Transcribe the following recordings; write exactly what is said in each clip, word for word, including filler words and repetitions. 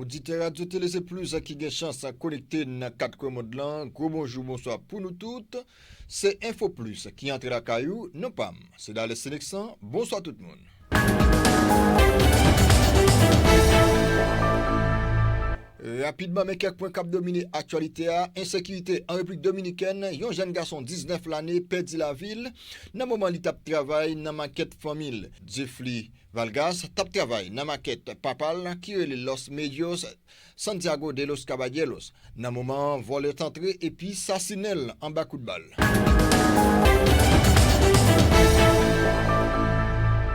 Oditè Radyo Tele Se Plis ki gen chans konekte nan kat kwen mond lan, gwo bonjou, bonswa pou nou tout. Se Enfo Plis ki antre lakay ou, non pa m, se Dales Seneksan. Bonswa tout moun. Rapidman, men kèk pwen k ap domine aktyalite a. Ensekirite an Repiblik Dominikèn, yon jèn gason diznèf lane pèdi lavi l nan moman li t ap travay nan makèt fanmi l. Jeffrey Vargas t ap travay nan makèt papa l ki rele Los Medios Santiago de los Caballeros. Nan moman an, vòlè t antre epi sasinen l anba kout bal.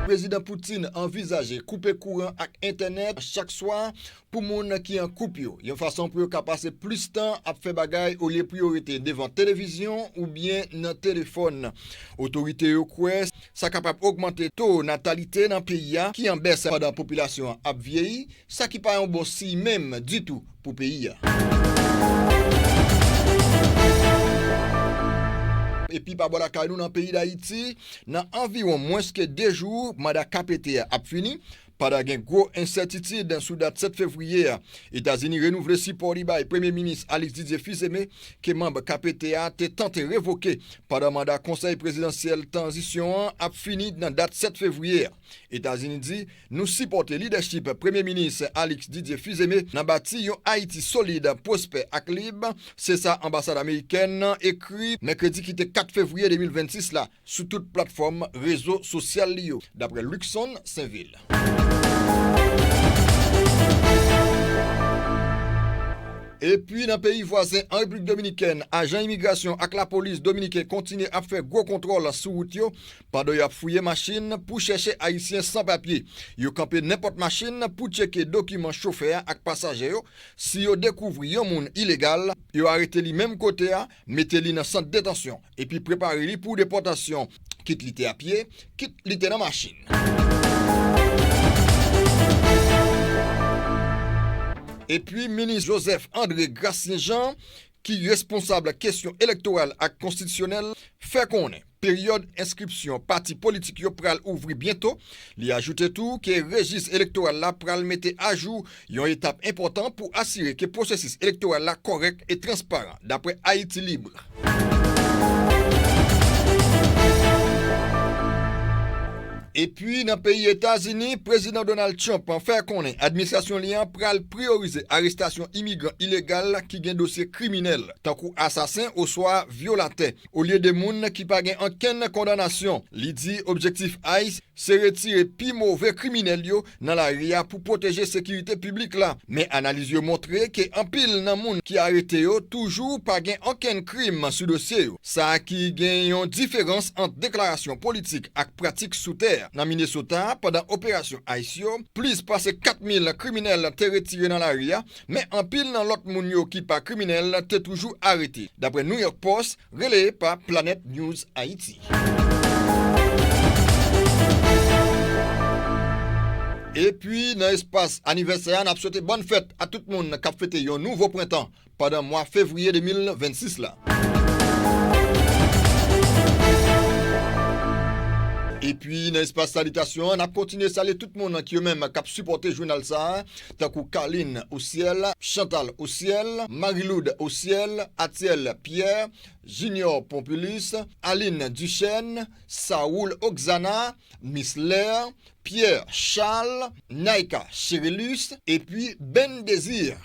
Prezidan Putin anvizaje koupe kouran ak entènèt chak swa pou moun ki an koup yo, yon fason pou yo ka pase plis tan ap fè bagay olye pou yo rete devan televizyon oubyen nan telefòn. Otorite yo kwè sa kapab ogmante to natalite nan peyi a ki an bès pandan popilasyon an ap vyeyi, sa ki pa yon bon siy menm ditou pou peyi a. Epi pa bò lakay nou nan peyi Dayiti, nan anviwon mwens ke de jou manda K P T a ap fini, pandan gen gwo ensètitid sou dat sèt fevriye a, Etazini renouvle sipò li bay Premye Minis Alix Didier Fils-Aimé, ke manm K P T a te tante revoke pandan manda Konsèy Prezidansyèl Tranzisyon an ap fini nan dat sèt fevriye a. Etazini di, nou sipòte lidèchip Premye Minis Alix Didier Fils-Aimé nan bati yon Ayiti solid, pwospè ak lib. Se sa anbasad amerikèn nan ekri mèkredi ki te kat fevriye de mil vennsis la sou tout platfòm rezo sosyal li yo, dapre Luckson Sainvil. Epi nan peyi vwazen, an Repiblik Dominikèn, ajan imigrasyon ak lapolis dominiken kontinye ap fè gwo kontwòl sou wout yo pandan y ap fouye machin pou chèche Ayisyen san papye. Yo kanpe nenpòt machin pou tcheke dokiman chofè a ak pasaje yo. Si yo dekouvri yon moun ilegal, yo arete li menm kote a, mete li nan sant detansyon, epi prepare li pou depòtasyon, kit li te a pye, kit li te nan machin. Epi, minis Joseph André Gracien Jean, ki responsab kesyon elektoral ak konstitisyonèl, fè konnen peryòd enskripsyon pati politik yo pral ouvri byento. Li ajoute tou ke rejis elektoral la pral mete ajou yon etap enpòtan pou asire ke pwosesis elektoral la kòrèk e transparan, dapre Haïti Libre. Epi, nan peyi Etazini, Prezidan Donald Trump fè konnen administrasyon li an pral priyorize arestasyon imigran ilegal ki gen dosye kriminèl, tankou asasen oswa vyolatè, olye de moun ki pa gen okenn kondanasyon. Li di objektif ICE se retire pi move kriminèl yo nan lari a pou pwoteje sekirite piblik la. Men analiz yo montre ke anpil nan moun ki arete yo toujou pa gen okenn krim sou dosye yo. Sa ki gen yon diferans ant deklarasyon politik ak pratik sou tè. Nan Minnesota, pandan operasyon ICE yo, plis pase kat mil kriminèl te retire nan lari a, men anpil nan lòt moun yo ki pa kriminèl te toujou arete, dapre New York Post, releye pa Planet News Haiti. Epi, nan espas anivèsè a, n ap swete bòn fèt a tout moun k ap fete yon nouvo prentan pandan mwa fevriye de mil vennsis la. Epi, nan espas salitasyon an, n ap kontinye salye tout moun ki yo menm k ap sipòte jounal sa a, tankou Carline Osiel, Chantal Osiel, Mariloud Osiel, Atiel Pierre, Junior Pompilus, Aline Duchesne, Saoul Oxana, Miss Lair, Pierre Charles, Naika Cherilus, epi Ben Désir.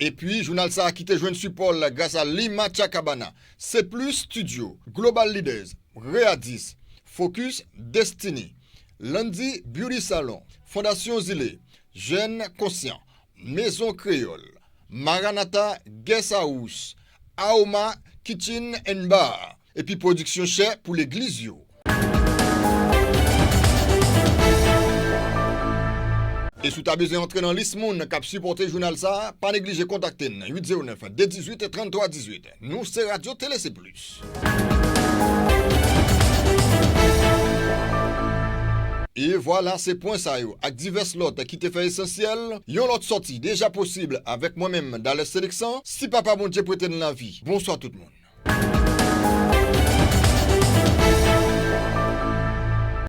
Epi, jounal sa a ki te jwenn sipò l gras a Lima Chacabana, Se Plis Studio, Global Leaders, Readis, Focus Destiny, Landy Beauty Salon, Fondasyon Zile, Jèn Konsyan, Mezon Kreyòl, Maranatha Guest House, Aoma Kitchen and Bar, epi pwodiksyon chè pou legliz yo. E si w ta bezwen antre nan lis moun k ap sipòte jounal sa a, pa neglije kontakte n, uit zewo nèf, de dizuit, tranntwa dizuit. Nou se Radyo Tele Se Plis. E vwala, se pwen sa yo ak divès lòt ki te fè esansyèl. Yon lòt sòti deja posib avèk mwen menm, Dales Seneksan, si Papa Bondye prete n lavi. Bonswa tout moun.